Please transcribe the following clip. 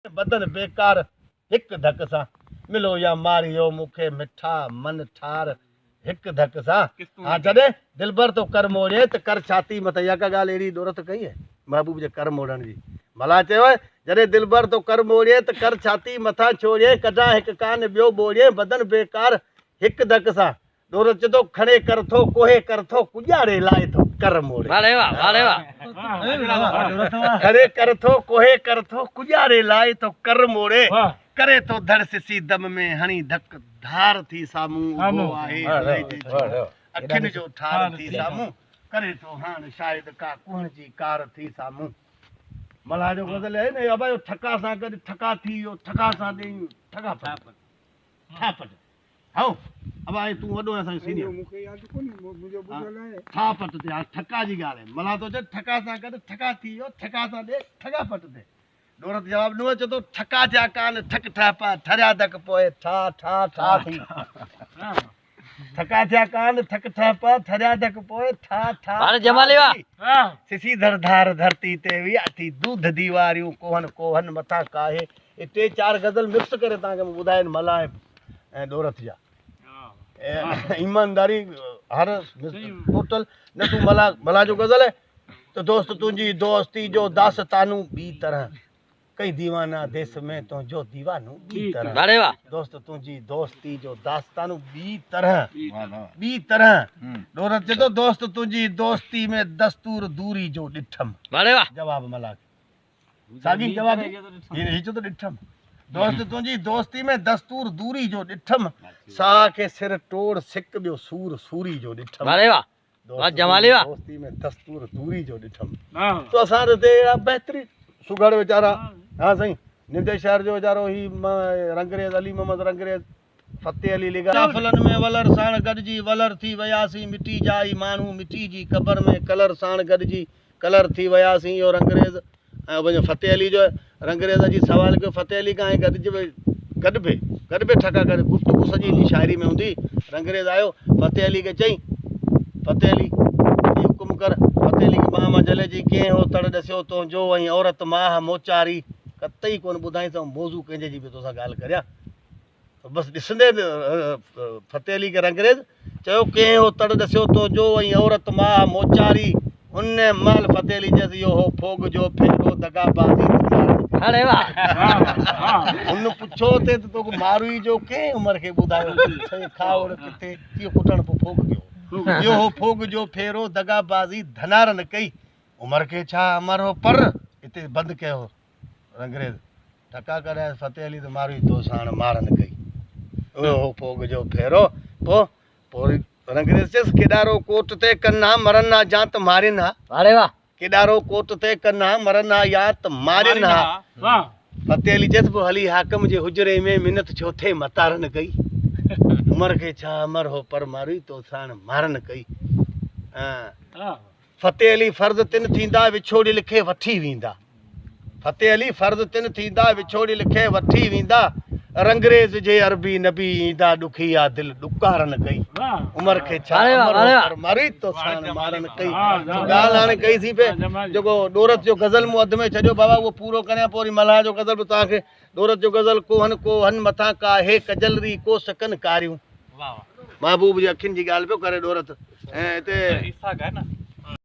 بدن بيڪار هڪ ڌڪ سان. ملو يا ماريو مون کي مٺا من ٺار هڪ ڌڪ سان. ها جڏهن دلبر تو ڪر موڙين ته ڪر ڇاتي مٿان. اها ڪا ڳالهه اهڙي ڏورت ڪئي آهي محبوب جي ڪر موڙڻ جي. ملاح چيو آهي جڏهن دلبر تو ڪر موڙين ته ڪر ڇاتي مٿان ڇوڙين ڪڍان هڪ ڪان ٻيو ٻوڙين بدن بيڪار هڪ ڌڪ سان. ڏورو چدو کڻي ڪر ٿو ڪوهي ڪر ٿو ڪڄاڙي لاء ٿو ڪر موڙي. کڻي ڪر ٿو ڪوهي ڪر ٿو ڪڄاڙي لاء ٿو ڪر موڙي. ڪري ٿو ڌڙ سسي دم ۾ هڻي ڌڪ ڌار ٿي سامهون اڀو آهي الائجي ڇو اکين جو ٺار ٿي سامهون ڪري ٿو هاڻ شايد ڪا ڪوهڻ جي ڪار ٿي سامهون. ملاح جو غزل آهي نه ابا اهو ٺڪا سان گڏ ٺڪا ٿي ويو ٺڪا سان ڏيئي ٺڪا پٽ ٺا پٽ. هائو ابا هي تون وڏو آهين اسان جو سينيئر. مون کي ياد ڪونهي منهنجو ٻڌل آهي. ٺا پٽ تي ها ٺڪا جي ڳالهه آهي. ملان ٿو چئي ٺڪا سان گڏ ٺڪا ٿي ويو ٺڪا سان ڏي ٺڪا پٽ تي. ڏورت جواب ڏنو چئي ٿو ٺڪا ٿيا ڪان ٺڪ ٺهه پا ٺريا ڌڪ پوء ٺا ٺا ٺا ٿي. ٺڪا ٿيا ڪان ٺڪ ٺهه پا ٺريا ڌڪ پوء ٺا ٺا ٺا ٿي. سسي ڌر ڌار ڌرتي تي ويا ٿي دوڌ ديواريون ڪوهن ڪوهن مٿان ڪاهي. اهي ٽي چار غزل مڪس ڪري توهان کي مون ٻڌايا آهن ملان ۽ ڏورٿ جا. ايمانداري هر ٽوٽل نه تون ملا ملا جو غزل آهي ته دوست تنهنجي دوستي جو داستانو ٻي طرح ڪئي ديوانا ديس ۾ تنهنجو ديوانو ٻي طرح دوست تنهنجي دوستي جو داستانو ٻي طرح ٻي طرح ڏورٿ چئي ٿو دوست تنهنجي دوستي ۾ دستور دوري جو ڏٺم جواب ملا کي ساڳي جواب هي چئي ٿو ڏٺم دوست تنهنجي دوستي ۾ دستور دوري جو ڏٺم ساهه کي سر ٽوڙ سڪ ٻيو سور سوري جو ڏٺم دوست دوستي ۾ دستور دوري جو ڏٺم تو اسان هتي اهڙا بهترين سگهڙ ويچارا ها سائين نندي شهر جو ويچارو هي رنگريز علي محمد رنگريز فتح علي لغاري. قافلن ۾ ولر ساڻ گڏجي ولر ٿي وياسين مٽي جا ئي ماڻهو مٽي جي قبر ۾ ڪلر ساڻ گڏجي ڪلر ٿي وياسين اهو رنگريز ۽ پنهنجو فتح علي جو رنگريز اچي سوال ڪيو فتح علي کان ۽ گڏجي گڏبي گڏبي ٺڪا ڪري گفتگو سڄي هن جي شاعري ۾ هوندي رنگريز آيو فتح علي کي چئين فتح علي هي حڪم ڪر فتح علي کي ٻانهن مان جهلي چئي ڪنهن هو تڙ ڏسيو تنهنجو ۽ عورت ماهه موچاري قطعي ڪونه ٻڌائينس آئون موضوع ڪنهن جي جي به توسان ڳالهه ڪريان بس ڏسندي فتح علي کي رنگريز چيو ڪنهن هو تڙ ڏسيو تنهنجو ۽ عورت ماهه موچاري ان مهل فتح علي چيس اهو هو ڦوڳ جو ڦيرو دغا بازي هن پڇيو ٿي ته توکي ماروئي جو ڪنهن عمر کي ٻڌايو سائين کاوڙ ڪٿي اهو ڪٽڻ پوء ڦوڳ ڪيو اهو هو ڦوڳ جو ڦيرو دغا بازي ڌنارن ڪئي عمر کي ڇا امر هو پر اتي بند ڪيو رنگريز ٺڪا ڪڍايس فتح علي ته ماروئي تو ساڻ مار نه ڪئي. اهو هو ڦوڳ جو ڦيرو. پوء پوء رنگريز چيس ڪيڏارو ڪوٽ تي ڪن ها مرن ها جان ته مارين ها. ڪيڏارو ڪوٽ تي ڪن ها مرن ها يا ته مارين ها. فتح علي چيس پوء هلي حاڪم جي حجري ۾ منت ڇو ٿي متارن ڪئي. عمر کي ڇا امر هو پر ماروئي تو ساڻ مار نه ڪئي. فتح علي فرض تن ٿيندا وڇوڙيل کي وٺي ويندا فتح علي فرض تن ٿيندا وڇوڙيل کي وٺي ويندا رنگريز جي عربي نبي ايندا ڏکي آ دل ڏڪارن ڪئي عمر کي ڇا امر هو پر مري تو ساڻ مارن ڪئي سو ڳالهه هاڻي ڪئي سين پي جيڪو ڏورت جو غزل مون اڌ ۾ ڇڏيو بابا اهو پورو ڪريان پوء وري ملاح جو غزل به توهان کي ڏورت جو غزل ڪوهن ڪوهن مٿان ڪاهي ڪجلري ڪوس ڪن ڪاريون محبوب جي اکين جي ڳالهه پيو ڪري ڏورت ۽ هتي اسحاق آهي نه.